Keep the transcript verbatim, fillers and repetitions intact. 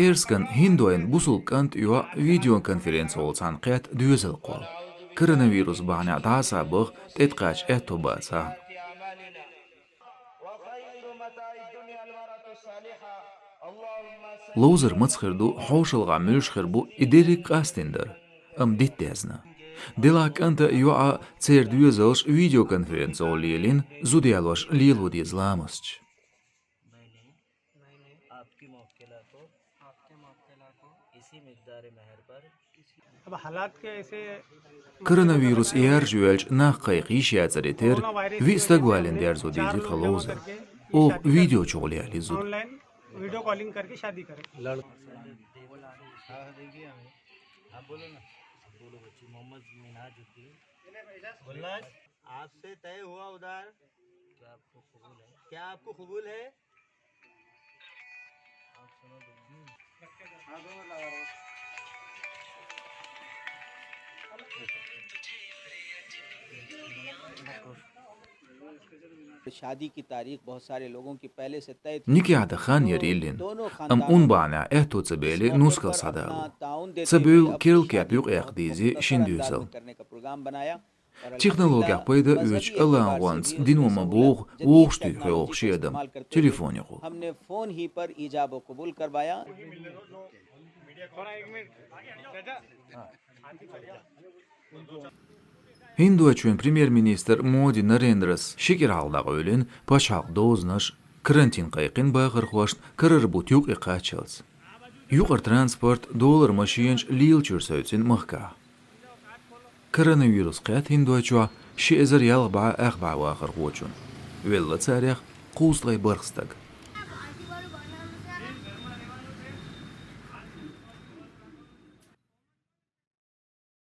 Эрсган ХӀиндойн бусулба кӀанта йоӀ видеоконференци гӀолла цхьана кхетта доьзалхо. Коронавирус бахьанехь дӀасабаха тӀетаьӀча аьтто бацахь. Ловзар маца хир ду, хьошалгӀахь муьлш хир бу, и дерриг къастийна дара, амма дита дезна. Делахь кӀанта а, йоӀа а церан доьзалш видеоконференци гӀолла лелийна, зуда ялош лело деза ламасташ. Коронавирус яржа йоьлча нах кхайкха йиш яцар и тера, виъ стаг валийна дерзо дийзира тхан ловзар. Оха видео чухула яьлла и зуда. Никехь дан хан яра иллина, амма ун бахьанехь аьтто ца баьле нускал схьадало. Ца бевлла керла кеп юкъаяккха дийзи шина доьзална. Технологех пайда а оьцуш, АллахӀан гӀонца дино ма боху, вогӀуш туьйхи оха шен адам телефонехула. ХӀиндойчоьнан премьер-министр Моди Нарендрас ши кӀира хьалха дӀакъевлина пачхьалкхан дозанаш, карантин кхайкхина бахархошна карара бутт юкъа кхаччалц. Юкъара транспорт, долара машенаш лела чуьра севцина махкахь. Коронавирус кхетта ХӀиндойчохь ши эзар ялх бӀе ах бӀе вахархочунна. Велла царех кхузткъе бархӀ стаг.